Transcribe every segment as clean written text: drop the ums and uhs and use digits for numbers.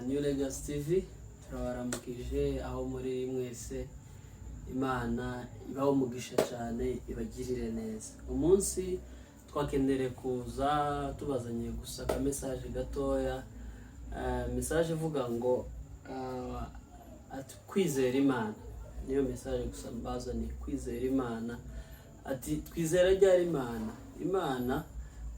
New Legacy TV, turabaramukije aho muri mwese. Imana ibaho umugisha cyane, ibagirire neza. Umunsi twakendereye kuza tubazaniye gusa aka message gatoya, message ivuga ngo ati kwizera Imana. Niyo message gusa mbazaniye, kwizera Imana. Ati twizera ryari Imana? Imana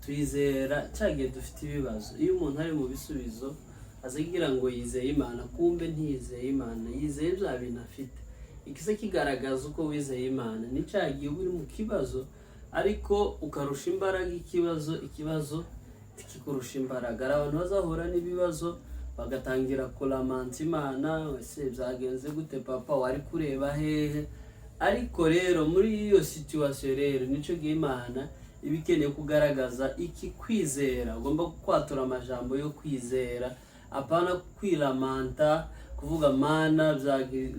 tuyizera cya gihe dufite ibibazo. Iyo umuntu ari mu bisubizo, azagira ngo yizeye Imana, kumbe ntiyizeye Imana, yizeye bya bintu afite. Ikise kigaragaza uko wizeye Imana ni cya gihe uba uri mu kibazo, ariko ukarusha imbaraga ikibazo, ikibazo kikurusha imbaraga. Hari abantu bazahura n'ibibazo bagatangira kulamanta Imana: "Ese byagenze gute papa? Wari kureba hehe?" Ariko rero muri iyo situation rero, nicyo gihe Imana iba ikeneye kugaragaza iki? Kwizera. Ugomba kwatura amajambo yo kwizera, apana kwilamanta, kuvuga: "Mana,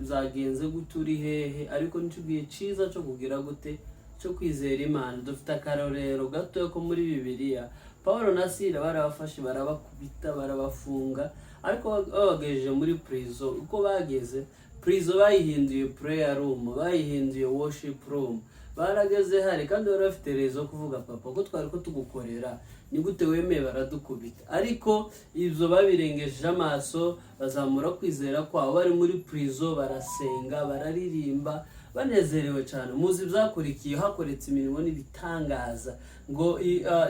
byagenze gute? Uri hehe?" Ariko nicyo gihe cyiza cyo kugira gute? Cyo kwizera Imana. Dufite akarorero gato ko muri Bibiliya, Paul na Sila barabafashe, barabakubita, barabafunga, ariko babagejeje muri prison. Uko bageze prison, bayihinduye prayer room, bayihinduye worship room. Barageze hari kandi bari bafite rezo kuvuga: "Papa, ko twari ko tugukorera, ni gute wemeye baradukubita?" Ariko ibyo babirengeje amaso, bazamura kwizera kwabo. Bari muri prison barasenga, bararirimba banezerewe cyane. Muzi byakurikiye, hakoretse imirimo n'ibitangaza, ngo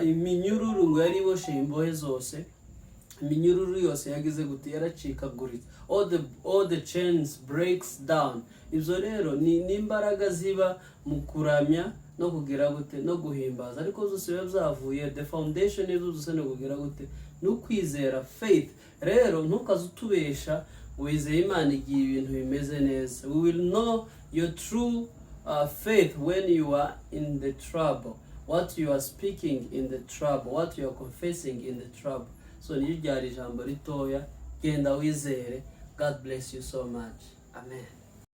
iminyururu ngo yari iboshye imbohe zose, iminyururu yose yagize gute? Yaracikaguritse. All the chains breaks down. Ibyo rero ni imbaraga ziba mu kuramya no kugira gute? No guhimbaza. Ariko zose biba byavuye, the foundation y'ibyo zose ni kugira gute? Ni ukwizera, faith. Rero ntukaze utubesha wizeye Imana igihe ibintu bimeze neza. We will know your true faith when you are in the trouble, what you are speaking in the trouble, what you are confessing in the trouble. So niyo ryari ijambo ritoya. Genda wizere. God bless you so much. Amen.